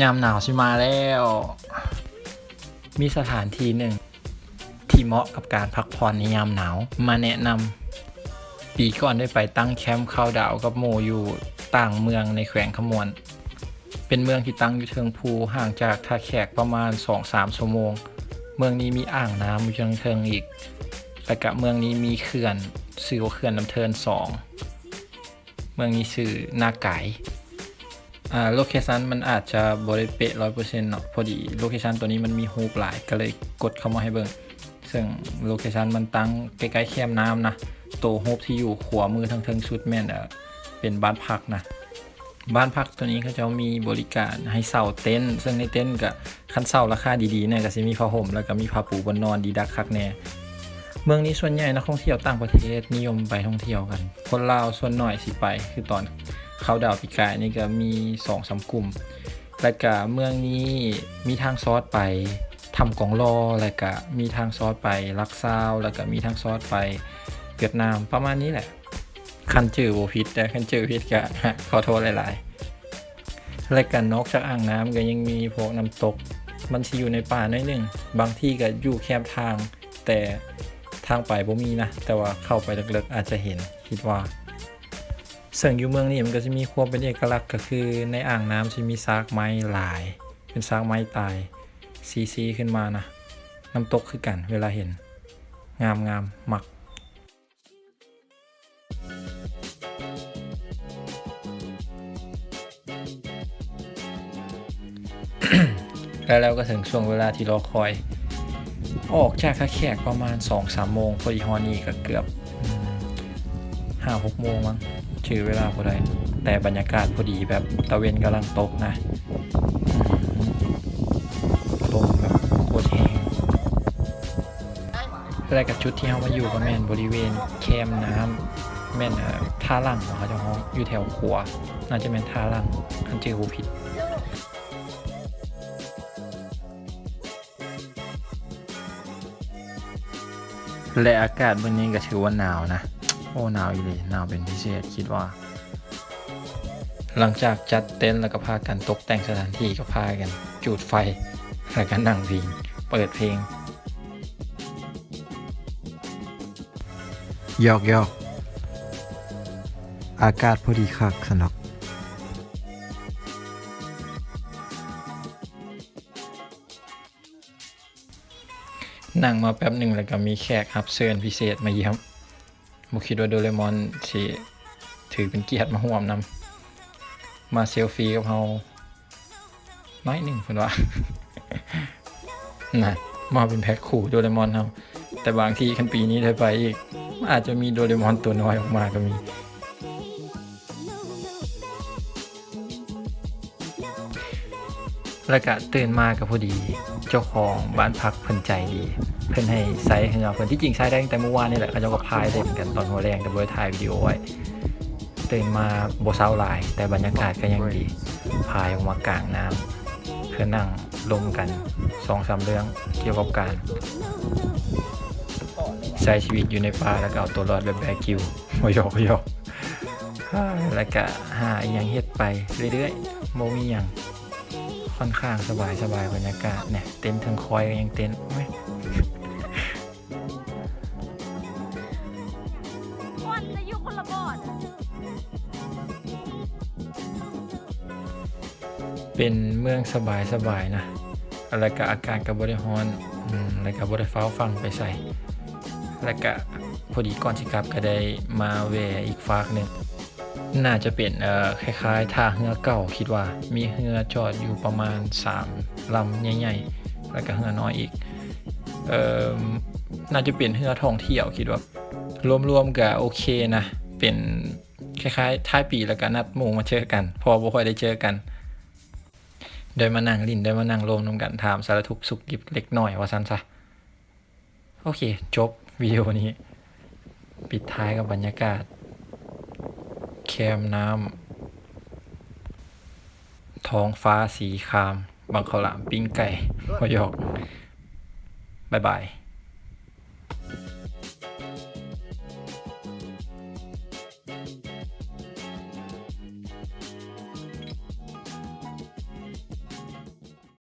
ຍາມໜາວຊິມາແລ້ວ. ມີສະຖານທີ່ໜຶ່ງທີ່ເໝາະກັບການພັກຜ່ອນໃນຍາມໜາວ ມາແນະນຳ. ປີກ່ອນໄດ້ໄປຕັ້ງແຄມເຄົາດາວກັບໝູ່ຢູ່ຕ່າງເມືອງໃນແຂວງຄຳມ່ວນ. ເປັນເມືອງທີ່ຕັ້ງຢູ່ເທິງພູ, ຫ່າງຈາກທ່າແຂກປະມານສອງສາມຊົ່ວໂມງ. ເມືອງນີ້ມີອ່າງນ້ຳຢູ່ເທິງໆອີກ, ແລະກະເມືອງນີ້ມີເຂື່ອນ, ຊື່ວ່າເຂື່ອນນ້ຳເທີນສອງ. ເມືອງນີ້ຊື່ນາກາຍ. ອາ ໂລເຄຊັນມັນອາດຈະບໍ່ໄດ້ເປະຮ້ອຍເປີເຊັນເນາະ, ພໍດີໂລເຄຊັນໂຕນີ້ມັນມີຮູບຫຼາຍ ກໍເລີຍກົດເຂົ້າມາໃຫ້ເບິ່ງ. ເຊິ່ງໂລເຄຊັນມັນຕັ້ງໃກ້ໆແຄມນ້ຳນະ. ໂຕຮູບທີ່ຢູ່ຂວາມືທາງເທິງສຸດແມ່ນ ເປັນບ້ານພັກນະ. ບ້ານພັກໂຕນີ້ເຂົາເຈົ້າມີບໍລິການໃຫ້ເຊົ່າເຕັນ, ເຊິ່ງໃນເຕັນກະ ຄັນເຊົ່າລາຄາດີໆແນ່ ກະຊິມີຜ້າຫົ່ມ ແລ້ວກະມີຜ້າປູບ່ອນນອນດີດັກຄັກແນ່. ເມືອງນີ້ສ່ວນໃຫຍ່ນັກທ່ອງທ່ຽວຕ່າງປະເທດນິຍົມໄປທ່ອງທ່ຽວກັນ. ຄົນລາວສ່ວນໜ້ອຍຊິໄປ, ຄືຕອນເຄົາດາວປີກາຍນີ້ກະມີສອງສາມກຸ່ມ. ແລ້ວກະເມືອງນີ້ມີທາງຊອດໄປຖ້ຳກອງຫຼໍ່, ແລ້ວກະມີທາງຊອດໄປຫຼັກຊາວ, ແລ້ວກະມີທາງຊອດໄປຫວຽດນາມ, ປະມານນີ້ແຫຼະ. ຄັນຈື່ບໍ່ຜິດເດີ, ຄັນຈື່ຜິດກະຂໍໂທດຫຼາຍໆ. ແລະກະນອກຈາກອ່າງນ້ຳກະຍັງມີພວກນ້ຳຕົກ, ມັນຊິຢູ່ໃນປ່າໜ້ອຍໜຶ່ງ, ບາງທີ່ກະຢູ່ແຄມທາງ, ແຕ່ທາງໄປບໍ່ມີນະ, ແຕ່ວ່າເຂົ້າໄປເລິກໆອາດຈະເຫັນ, ຄິດວ່າ. ເຊິ່ງຢູ່ເມືອງນີ້ມັນກະຊິມີຄວາມເປັນເອກະລັກ, ກະຄືໃນອ່າງນ້ຳຊິມີຊາກໄມ້ຫຼາຍ, ເປັນຊາກໄມ້ຕາຍ ຊີໆຂຶ້ນມານະ. ນ້ຳຕົກຄືກັນ, ເວລາເຫັນ ງາມໆ, ມັກ. ແລ້ວກໍເຖິງຊ່ວງເວລາທີ່ລໍຄອຍ, ອອກຈາກທ່າແຂກປະມານສອງສາມໂມງ, ພໍດີຮອດນີ້ກໍເກືອບ ອືມ ຫ້າຫົກໂມງມັ້ງ, ຈື່ເວລາບໍ່ໄດ້, ແຕ່ບັນຍາກາດພໍດີ ແບບຕາເວັນກຳລັງຕົກນະ. ອືມ ລົມແບບໂຄດແຮງ. ແລະກະຈຸດທີ່ເຮົາມາຢູ່ກໍແມ່ນບໍລິເວນແຄມນ້ຳ, ແມ່ນ ເອີ ທ່າຫຼັ່ງເນາະ ເຂົາເຈົ້າຮ້ອງ, ຢູ່ແຖວຂົວ, ໜ້າຈະແມ່ນທ່າຫຼັ່ງ ຄັນຈື່ບໍ່ຜິດ. ແລະອາກາດມື້ນີ້ກໍຖືວ່າໜາວນະ, ໂອ້ ໜາວອີ່ຫຼີ, ໜາວເປັນພິເສດ ຄິດວ່າ. ຫຼັງຈາກຈັດເຕັນແລ້ວກໍພາກັນຕົກແຕ່ງສະຖານທີ່, ກໍພາກັນຈູດໄຟ ແລ້ວກໍນັ່ງພິງ ເປີດເພງ. ຢອກໆ ອາກາດພໍດີຄັກຊັ້ນດອກ. ນັ່ງມາແປັບໜຶ່ງ ແລ້ວກໍມີແຂກຮັບເຊີນພິເສດມາຢ້ຽມ. ບໍ່ຄິດວ່າໂດເຣມອນຊິຖືເປັນກຽດມາຮ່ວມນຳ, ມາເຊລຟີກັບເຮົາໜ້ອຍໜຶ່ງ ເພິ່ນວ່າ. ນະ ມາເປັນແພັກຄູ່ໂດເຣມອນເຮົາ. ແຕ່ບາງທີຄັນປີນີ້ໄດ້ໄປອີກ, ອາດຈະມີໂດເຣມອນຕົວນ້ອຍອອກມາກໍມີ. ແລ້ວກະຕື່ນມາກະພໍດີ ເຈົ້າຂອງບ້ານພັກເພິ່ນໃຈດີ, ເພິ່ນໃຫ້ໃຊ້ເຮືອເພິ່ນ. ທີ່ຈິງໃຊ້ໄດ້ຕັ້ງແຕ່ມື້ວານນີ້ແຫຼະ, ເຂົາເຈົ້າກໍພາຍຫຼິ້ນກັນຕອນຫົວແລງ, ແຕ່ບໍ່ໄດ້ຖ່າຍວິດີໂອໄວ້. ຕື່ນມາບໍ່ເຊົ້າຫຼາຍ, ແຕ່ບັນຍາກາດກໍຍັງດີ, ພາຍອອກມາກາງນ້ຳ ເພື່ອນັ່ງລົມກັນສອງສາມເລື່ອງກ່ຽວກັບການໃຊ້ຊີວິດຢູ່ໃນປ່າ ແລ້ວກໍເອົາຕົວລອດແບບແບກິວ. ບໍ່ຢອກ ບໍ່ຢອກ. ແລ້ວກະຫາອີ່ຫຍັງເຮັດໄປເລື້ອຍໆ, ບໍ່ມີຫຍັງ, ຂ້ອນຂ້າງສະບາຍໆ ບັນຍາກາດ. ແນ່ ເຕັນເທິງຄອຍກໍຍັງເຕັນ. ໂອ້ຍ ຄວັນຈະຢູ່ຄົນລະບ່ອນ. ເປັນເມືອງສະບາຍໆນະ, ແລ້ວກະອາກາດກໍບໍ່ໄດ້ຮ້ອນ, ອືມ ແລ້ວກະບໍ່ໄດ້ຟ້າວຟັ່ງໄປໃສ. ແລ້ວກະພໍດີກ່ອນຊິກັບກໍໄດ້ມາແວ່ອີກຟາກໜຶ່ງ. ໜ້າຈະເປັນ ເອີ ຄ້າຍໆທ່າເຮືອເກົ່າ, ຄິດວ່າມີເຮືອຈອດຢູ່ປະມານສາມລຳໃຫຍ່ໆ ແລ້ວກະເຮືອນ້ອຍອີກ. ເອີ ໜ້າຈະເປັນເຮືອທ່ອງທ່ຽວ, ຄິດວ່າ ລວມໆກະໂອເຄນະ, ເປັນຄ້າຍໆທ້າຍປີ ແລ້ວກະນັດໝູ່ມາເຈີກັນ ເພາະວ່າບໍ່ຄ່ອຍໄດ້ເຈີກັນ. ໄດ້ມານັ່ງຫຼິ້ນ ໄດ້ມານັ່ງລົມນຳກັນ, ຖາມສາລະທຸກສຸກດິບເລັກນ້ອຍວ່າຊັ້ນຊະ. ໂອເຄ ຈົບວິດີໂອນີ້, ປິດທ້າຍກັບບັນຍາກາດແຄມນ້ຳ, ທ້ອງຟ້າສີຄາມ, ບັກເຂົ້າຫຼາມ, ປີ້ງໄກ່, ບໍ່ຢອກ. ບາຍບາຍ.